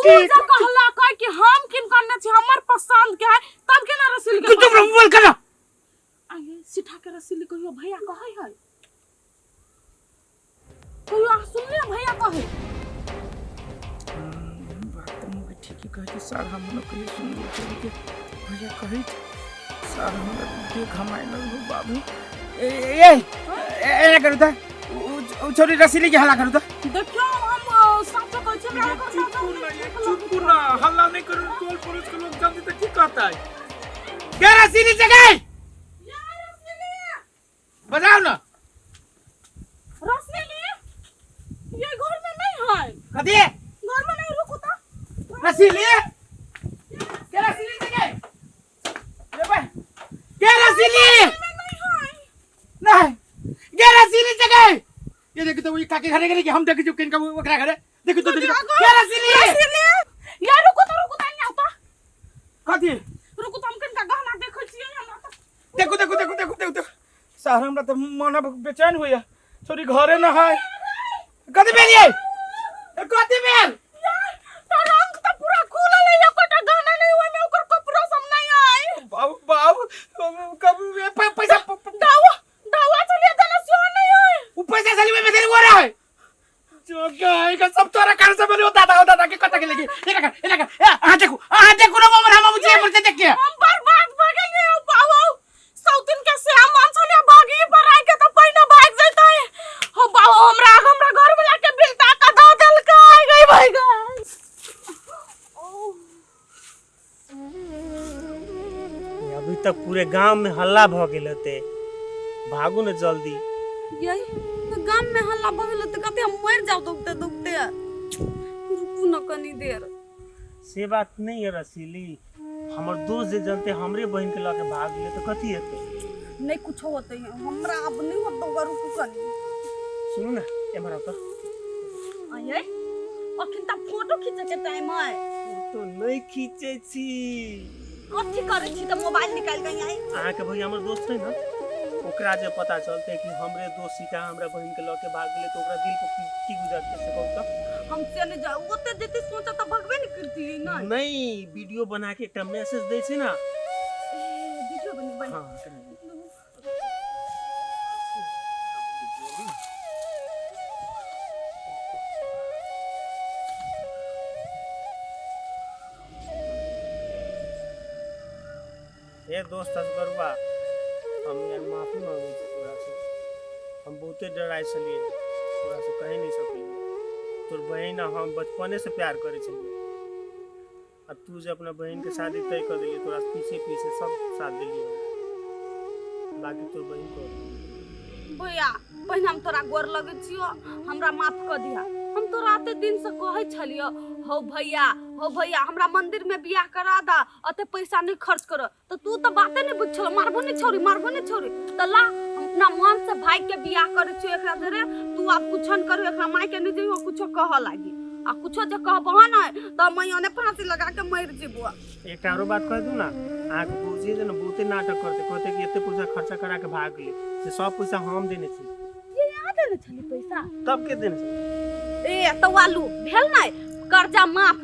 की जे कहला कह कि हम किन करने छी हमर पसंद के है तब केना रसील के चुप रह मोबाइल कर आगे सिठा के रसीली कहियो भैया कहै है कहियो अहाँ सुनलियै भैया कहै बात तऽ मुँह ठीके कहै छै सार हम लोग कहियो सुनबो करी के भैया कहै छै सार हमरा देख हमारे लगलो बाबू ए ए ए ए करू तऽ उ छोरी रसीली के हल्ला करू तऽ देखियौ हम साचो कहै छी हमरा ओकर चुप साचो ना नहि ये ठीक चुप लगै ना हल्ला नहीं करू टोल पड़ोस के लोग जानते तऽ की कहता है के रसीली जगह बजाओ ना रसीली ये घर में नहीं है कथी घर में नहीं रुको तो रसीली के रसीली जगह रे भाई के रसीली नहीं के रसीली जगह ये देखो तो वो काके घरे गेले कि हम देखै छियौ किनका ओकरा घरे देखो तो देखो के रसीली रसीली ये रुको तो रुको तो नहीं आता कथी रुको तो हम किनका गहना देखै छियै हमरा तऽ देखो देखो देखो देखो देखो देखो सार हमरा तऽ मन अब बेचैन होइया छोरी घरे न है कथी भेल ये कथी भेल तो रंग तो पूरा खुलल है एकोटा गहना नहीं ओहिमे ओकर कपड़ो सब नहीं आय बाबू बाबू कब पैसा दावा दावा चलिए देना सेहो नहीं आय उ पैसा साली में मेरे वो रहा है जो गाय का सब तोरा कारण से बोलो दादा ओ दादा के कता के लेके एना कर एना कर ए अहाँ देखू अहाँ देखू ना हमर हम मुझे मरते देख के हम बर्बाद भ गेलियै हौ बाबू सौतिन के श्याम छलियै बागी पर आइ के तऽ पहिने भागि जैतै हो बाबू हमरा हमरा घर वाला के बिल टाका दऽ देलकै गई भाई गई अभी तक पूरे गांव में हल्ला भ गेल होते भागू ने जल्दी यही तो गाम में हल्ला भऽ गेल तऽ कते हम मरि जाउ दौगते दौगते रुकू न कनी देर से बात नहीं है रसीली हमर दोस्त जे जानते हमरे बहन के लके भाग गेले तो कथी हेतै नहीं कुछो होते हमरा अब नहीं होत दौगा रुकू कनी सुनू ने एम्हर आउ तऽ आये अखन तऽ फोटो खींचे के टाइम है फोटो नहीं खींचे छी कथी करै छी तऽ मोबाइल निकालि के आई अहाँके भैया हमर दोस्त है ने ओकरा जे पता चलते कि हमरे दोस्त सीता हमरा बहन के लके भाग गेले तो ओकरा दिल पर की, की गुजरते से कहू तऽ हम से नहीं जाउ ओते जते सोचा तऽ भगबे नहीं करती ना नहीं वीडियो बना के एकटा मैसेज दै छै ना वीडियो बनेबै हाँ हे दोस्त असगरुआ, हम यार माफी मांगे छी तोरा से। हम बहुते डराइ छलियै, तोरा से कहि नहीं सकलियै। तोर बहिन आ हम बचपने से प्यार करै छलियै आ तू जे अपना बहिन के शादी तय कर देलियै, तोरा पीछे पीछे सब साथ देलियै। बाकी तोर बहिन को भैया पहिने हम तोरा गोर लगै छियो, हमरा माफ कऽ दिहा। हम तोरा एते दिन से कहै छलियो, हौ भैया हौ भैया हमरा मंदिर में बियाह करा दा, अते पैसा नहीं खर्च कर, तो तू तो बाते नहीं बुझछलो, मारबो नहीं छौरी मारबो नहीं छौरी। तो ला हम अपना मन से भाई के बियाह करै छियो एकरा धरे, तू आब कुछो न करू, एकरा माय के नहीं जइहो कुछो कहऽ लागी, आ कुछो जे कहबह ने तऽ मैं ओने फांसी लगा के मरि जेबो। एकटा आरो बात कह दू ना, अहाँके बुझिए जे ने बहुते नाटक करते, कहते कि एते पैसा खर्चा करा के भाग गेलै, से सब पैसा हम देने छी। ये यहाँ देने छली पैसा? तब के देने छली? ए तऽ वालू भेल नै कर्जा माफ,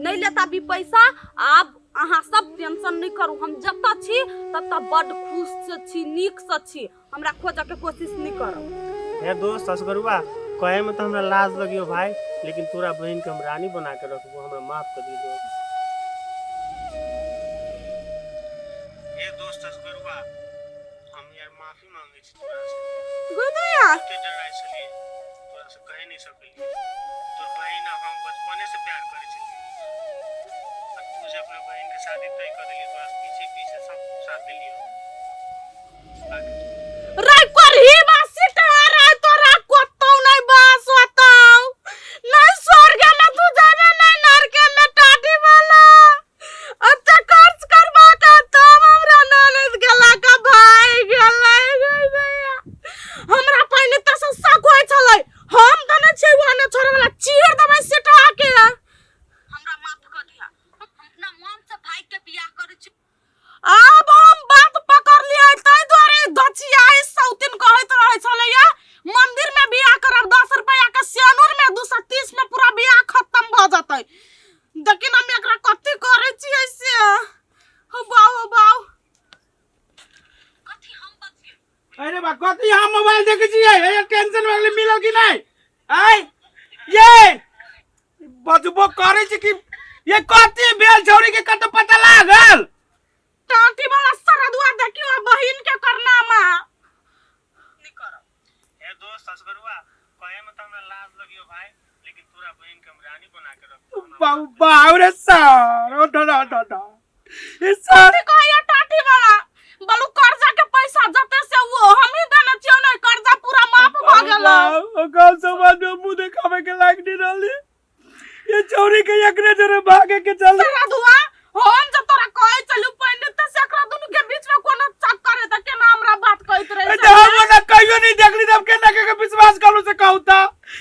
नहीं लेता भी पैसा। आब अहाँ सब टेंशन नहीं करू, हम जतऽ छी ततऽ बड खुश से छी, नीक से छी, हमरा खोजऽ के कोशिश नहीं करब। हे दोस्त असगरुआ, कहे में तो हमरा लाज लगियो भाई, लेकिन तोरा बहन के हम रानी बना के रखबो, हमरा माफ कर दियो दोस्त। हे दोस्त असगरुआ, हम यार माफी मांगे छी तोरा से। गुदुया बहुते डराइ छलियै, तोरा से कहि नहीं सकलियै। तोर बहन आ हम बचपने से प्यार करै छलियै आ तू जे अपना बहन के शादी तय कर देलियै, तोरा पीछे पीछे सब साथ देलियै। रे करही बासी टहरा तोरा कतौ नहीं बास होतौ, नहीं स्वर्ग में तू जाबे नहीं नरक में टाटी वाला। अच्छा खर्च करबा का तब हमरा ननद गेला का भाई गेलै गे भैया। हमरा पहिने तऽ से शक होइ छलै, हम तऽ नहि छियै ओहने छोड़ै वाला, चीर देबै सिटहा के। हमरा माफ कऽ दिहा, हम अपना मन से भाई के बियाह करै छी। आब हम बात पकड़लियै, ताहि दुआरे दचियाइ सौतिन कहैत रहै छलैया मंदिर में बियाह करब 10 रुपया के सेनुर में 230 में पूरा बियाह खत्म भऽ जेतै। देखी ना हम एकरा कथी करै छियै से। हो बाऊ, हो बाऊ। अरे बा, कथी हम मोबाइल देखै छियै? हे, टेंशन भऽ गेलै, मिलल कि नहि? आय ये बजबो करै छै कि ये कथी भेल छौरी के, कतौ पता लागल? टाटी वाला सरदुआ देखियो आ बहिन के करनामा। हे दोस्त असगरुआ, कहे में तो हमरा लाज लगियो भाई, लेकिन तोरा बहन के हम रानी बना के रखबो। बाबू बाबू रे सर, ओ डरा डरा ये सर। कथी कहैया टाटी वाला? बलू कर्जा के पैसा जते से वो हम ही देने छियो ने, कर्जा पूरा माफ भ गेल। गाँव समाज में मुंह देखावे के लायक नहीं रहली। ये चोरी के एकरे जरे भागे के चल। सरदुआ, हम जब तोरा कहै छलू पहिने त से एकरा दुनू के बीच में कोनो चक्कर है त केना हमरा बात कहैत रहे? तो हम ओना कहियो नहीं देखली, तब केना के विश्वास करू से कहू त?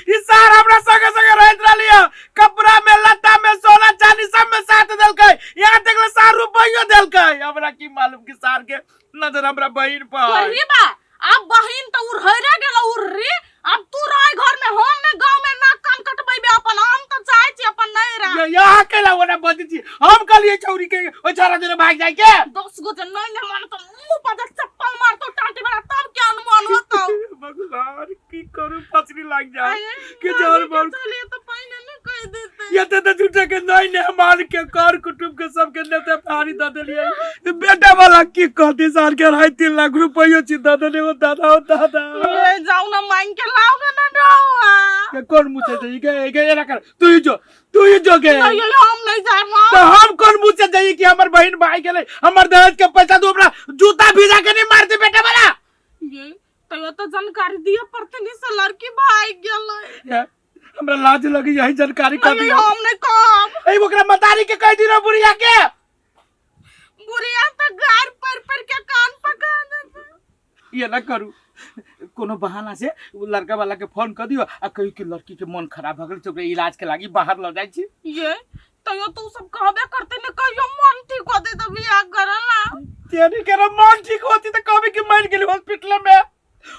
ई सार हमरा संगे संगे रहत रहली है, कपड़ा में, लत्ता में, सोना चांदी सब में साथ देलकै, यहाँ देखले सार रुपयो देलकै। हमरा की मालूम कि सार के नजर हमरा बहिन पर। करही बा, अब बहिन त उड़हरे गेल उर्री। अब तू रह घर में, हम ने गांव में नाक कान कटबैबे अपन। हम त चाहै छी अपन नहीं रह। ये यहाँ के ला ओना बजै छी, हम कहलिए छौरी के ओ छोरा जरे भाग जाय के। 10 गो जे नहीं ने मन त मुंह पर जे चप्पल मारतो टाटी वाला, तब के अनुमान होतो। भगवान, की करू, फसरी लाग जा के गाड़ी जहर के मार। चलिए तो पहिने नहीं कह देते। ये तो झूठे के नहीं ने मान के कर कुटुंब के सबके नेते फाड़ी दे देलिए। बेटा वाला की कहती? साल के 2.5-3 लाख रुपयो छी दे देने। ओ दादा, ओ दादा। ये जाऊ ना, मांग के लाओ ना डौआ। के कौन मुझे जाई के के एना कर, तू ही जो, तू ही जो के। नहीं, ये हम नहीं जाए। तो हम कौन मुझे जाई कि हमर बहन भाई गेलै, हमर दहेज के पैसा दू, हमरा जूता भिजा के नहीं मारते बेटा वाला। ये तो तो जानकारी दिए पड़ते नहीं से लड़की भाग गेलै। ये, हमरा लाज लगी यही जानकारी कर नहीं, दिया। हम नहीं कहब। ए, ओकरा मतारी के कह दिनो, बुढ़िया के। बुढ़िया तो गार पर पर के कान पका देते। ये ना करू, कोनो बहाना से उ लड़का वाला के फोन कर दियो आ कही कि लड़की के मन खराब भ गेल छै, ओकरा इलाज के लागी बाहर ल जाइ छी। ये तैयो तू सब कहबे करते ने, कहियो मन ठीक होते तो बियाह करला। तेरी के मन ठीक होती तो कहबी कि मर गेली हॉस्पिटल में,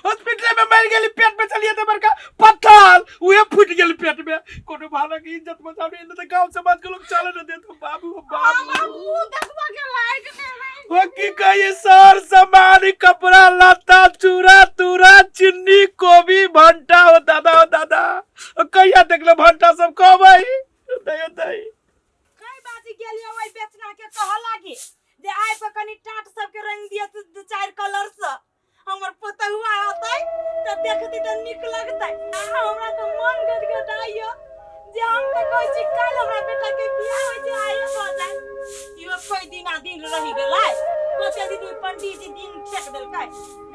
हॉस्पिटल में मर गेली, पेट में चलिए तो बड़का पत्थर उहे फूट गेल पेट में। कोनो बहाना के इज्जत बचाव नहीं तो गांव समाज के लोग चले न देत। बाबू ओ बाबू। हम मुंह देखबा के लायक नहीं रही। वो की कहिए, सर सामान, कपड़ा लत्ता, चूड़ा तूड़ा, चिन्नी, कोबी, भंटा, ओ दादा, ओ दादा, ओ कहिया देखलो भंटा सब कहबै दही दही। कई बाजी गेलियो ओहि बेचना के कहऽ लागी जे आइ पर कनी टाट सबके रंग दिए दू चारि कलर से, हमर पुतहुआ औतै तऽ देखती तऽ नीक लगतै। आ हमरा तऽ मन गदगदाइयो जे हम तऽ कहै छी काल्हि हमरा बेटा के बियाह होइ छै, आइए भऽ जाय। इहो कोई दिना दिन रहि गेलै, कते दिन पंडित जी दिन फेंक देलकै।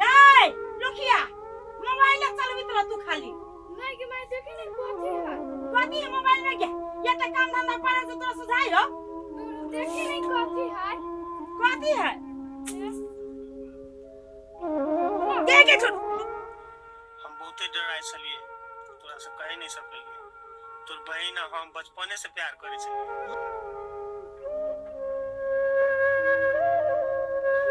ए लुखिया, मोबाइल चलबैत रह तू खाली। नहीं कि मैं देखे नहीं कथी है। कथी है मोबाइल में? के ये तऽ काम धंधा पड़े से तोरा सुझाई हो। देखे नहीं कथी है। कथी है? देखे छोड़। हम बहुते डराइ छलियै, तोरा से कहि नहीं सकलियै। तोर बहिन आ हम बचपने से प्यार करै छलियै।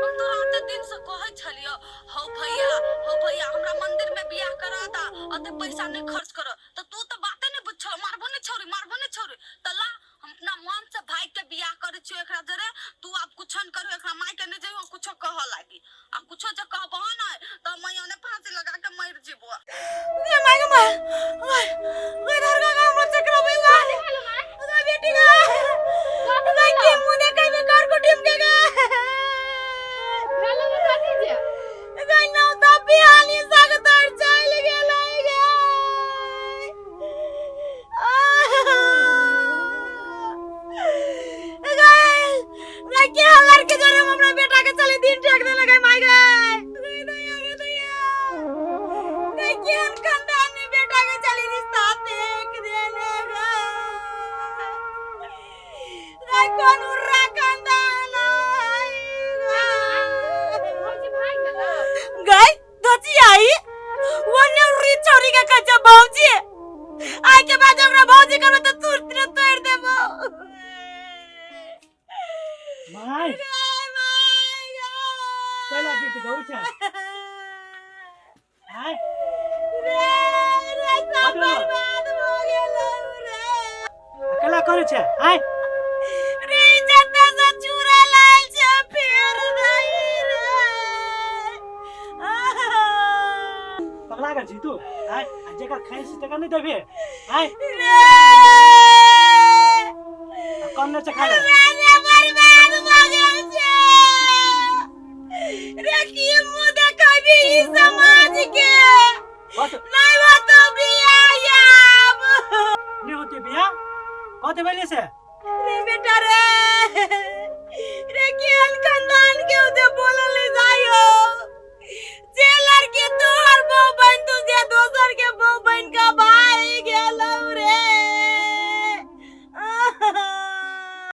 हम तोरा ओते दिन से कहै छलियो, हौ भैया, हौ भैया, हमरा मंदिर में बियाह करा दा, ओते पैसा नहीं खर्च कर, तो तू तो बाते नहीं बुझछल। मारबो नहीं छौरी, मारबो नहीं छौरी। त ला, हम अपना मन से भाई के बियाह करै छियो एकरा जरे। तू आब कुछो न करू, एकरा माय के नहीं जइहो कुछो कह लागी, आ कुछो जे कहबहो न त मैं ओने फांसी लगा के मर जेबो। गे my, गे my, गे गे धर गे हमर चक्र बइला गे बेटी गे गे की मुंह देखै में कर कुटिम के गे। हेलो, बता दीजिए। गे नौ त बिहानी सग तर चल गेलै गे। गे गे के हलर के जोरे हम हमरा बेटा के चले दिन ठेक देले गे माय। गे गे दैया, गे दैया, गे केहन खानदान में बेटा के चली रिश्ता फेंक देले गे। गे कोन उर्रा खानदान आई गे। भौजी भाग गेलो। गई धची आई ओने उर्री चोरी के कच्चा भौजी, आइ के बाद हमरा भौजी करबे त तुरंत तोड़ देबो। My. गे my गे। पहिला गीत गाउ छ। आय। रे रे, सब हटो। बर्बाद भ गेलौ रे। अकेला करै छै आय। लागल छी तू आय आ जेकर खाइ छी तकर नहि देबे आय रे आ कम नहि छै खाय लए। रे बर्बाद भऽ गेल छै रे की मुँह देखेबी ई समाज के कत नहीं होतो बियाह आब नहि होते बियाह कते भेलै से रे बेटा रे